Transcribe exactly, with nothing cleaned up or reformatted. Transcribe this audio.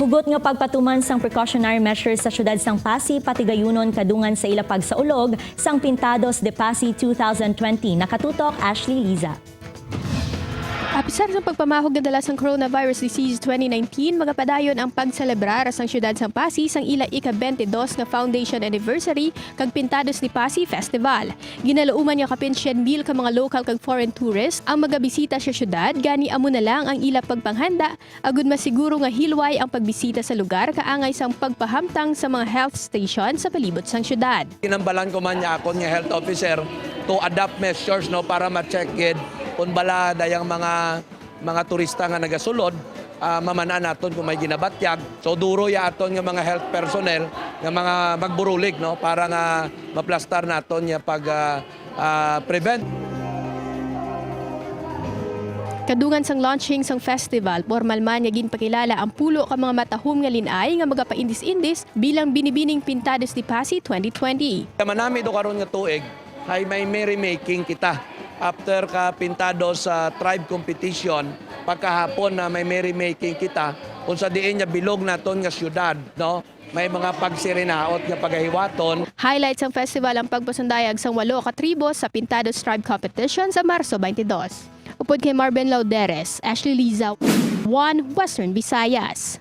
Hugot nga pagpatuman sang precautionary measures sa siyudad sang Passi patigayunon kadungan sa ila pagsaulog sang Pintados de Passi two thousand twenty. Nakatutok, Ashley Liza. Apisar sang pagpamahog nga dala sang coronavirus disease twenty nineteen, magapadayon ang pagselebrar sang siyudad sang Passi sang ila ika-twenty-dos nga foundation anniversary kag Pintados de Passi Festival. Ginalauman nga kapin syen mil ka mga local kag foreign tourists ang magabisita sa siyudad, gani amo na lang ang ila pagpanghanda agud masiguro nga hilway ang pagbisita sa lugar kaangay sang pagpahamtang sa mga health station sa palibot sang siyudad. Ginhambalan ko man niya akon nga health officer to adopt measures, no, para ma-check gid kung bala dayang mga, mga turista nga nagasulod, ah, maman-an naton kung may ginabatyag. So, duro ya aton nga mga health personnel nga mga magburulig, no, para nga maplastar naton nga pag, ah, ah, prevent. Kadungan sang launching sang festival, pormal man nga ginpakilala ang pulo ka mga matahom nga lin-ay nga magapaindis-indis bilang Binibining Pintados de Passi twenty twenty. Manami do karon nga tuig ay may merrymaking kita. After ka Pintados sa tribe competition, pagkahapon na may merrymaking kita, kung sa diin nga bilog naton nga syudad, no? May mga pagsirinaot nga pagahiwaton. Highlight sang festival ang pagpasundayag sang walo ka tribo sa Pintados Tribe Competition sa Marso twenty-two. Upod kay Marvin Lauderes, Ashley Liza, One Western Visayas.